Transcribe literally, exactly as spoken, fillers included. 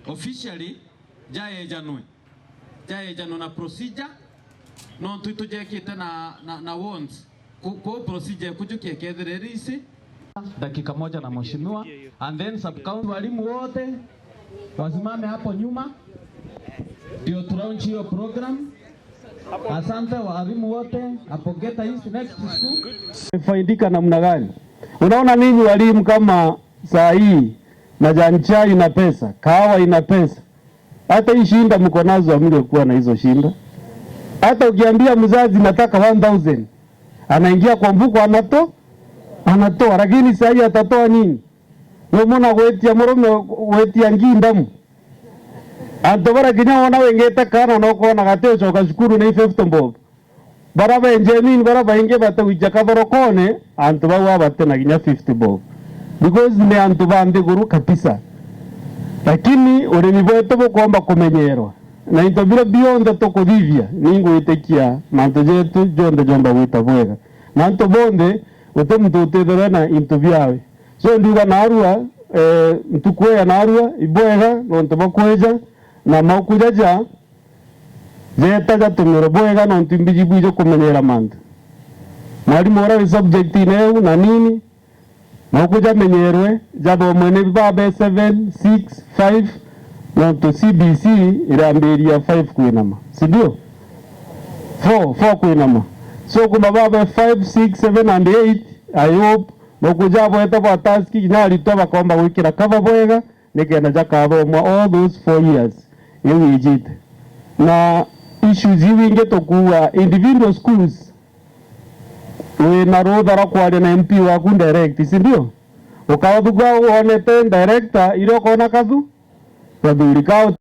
Officially, jaejanwe. Jaejanwe na procedure, nontu itujekite na, na, na warrants. Ku, ku procedure kujukia kethire risi. Dakika moja na mheshimiwa, and then sub county. Walimu wote wasimame hapo nyuma, ndio tu launch hiyo program. Asante walimu wote, Apogeta East next school. Faidika namna gani? Unaona nini walimu, kama saa hii majani chai ina pesa, kahawa ina pesa, hata hii shinda mko nazo hamngekuwa na hizo shinda. Hata ukiambia mzazi nataka one thousand, anaingia kwa mfuko anato-, anatoa, lakini saa hii atatoa nini? Numona gwitia murume, gwitia ngi ndamu. Antu bara kinya wona wingite kana na ukona gati ucoka cukuru ni fifty bob. Bara benjamini bara baingi batagwicha kathorokone, antu bau abate na kinya fifty bob. Because ni antu ba nthiguru kabisa. Lakini urimi bwetu bukomba kumenyerwa. Na into bira bionthe tukuthithia, ningwitikia mantu jetu jonthe jomba gwita bwega. Na antu bonthe, guti muntu utithirwe na into biawe. So ndiuga naarua, eh, ntuku ya naarua ibwega nontu bwa kweja na mauku jaja jeta jatumirwe bwega nontu imbiji bwije kumenyera mantu. Mwarimu uria wi subject-ini iu na nini, mauku jamenyerwe, jathomwe ni babe seven, six, five, nontu C B C irambiria five kwinama, si ndio? Four, four kwinama. So kuma babe five, six, seven and eight, I hope mauku jabwete bwa task kinya aritwa bakomba gwikira cover bwega, nikenda jakathomwa all those four years iu ijite. Na issues iu ingi tukuuga individual schools, wina rutha rwa kwaria na M P waku direct, si ndio? Ukathugua wonete director iria ukona kathu kathuri kao